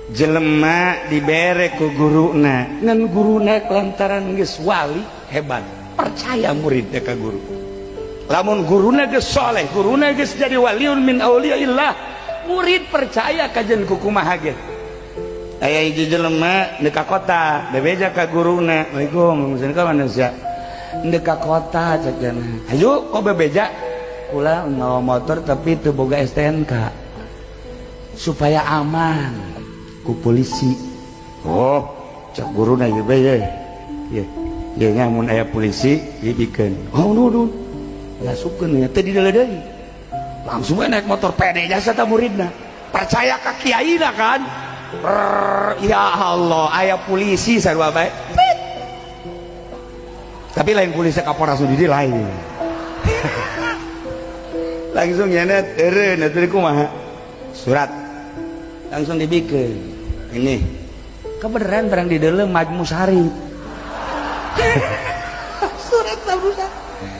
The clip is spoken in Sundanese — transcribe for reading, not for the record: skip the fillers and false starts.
Jelema dibere ku guruna, ngan guruna lantaran geus wali hebat, percaya muridnya ka guru. Lamun guruna geus soleh, guruna geus jadi waliun min auliyaillah, murid percaya kajen kukumaha ge. Aya hiji jelema deuk ka kota, bebeja ka guruna, "Assalamualaikum, ka manusia ndek ka kota," cek jana. "Hayu, kok bebeja?" "Kula mawa motor tapi teu boga STNK supaya aman ku polisi." "Oh," cek guruna, "ieu bae ye ye ye nya, mun aya polisi dibikeun." "Oh, nuhun." Diasupkeun ya teu dideuleu, langsung we naik motor, pede jasa ta muridna, percaya ka kiaina kan. Rrrr, ya Allah, aya polisi sarua bae. Tapi lain polisi Kapolres di lain. Langsung nyenet eureun atuh kumaha, surat langsung dibikin. Ini kebenaran barang di dalam majmus hari surat.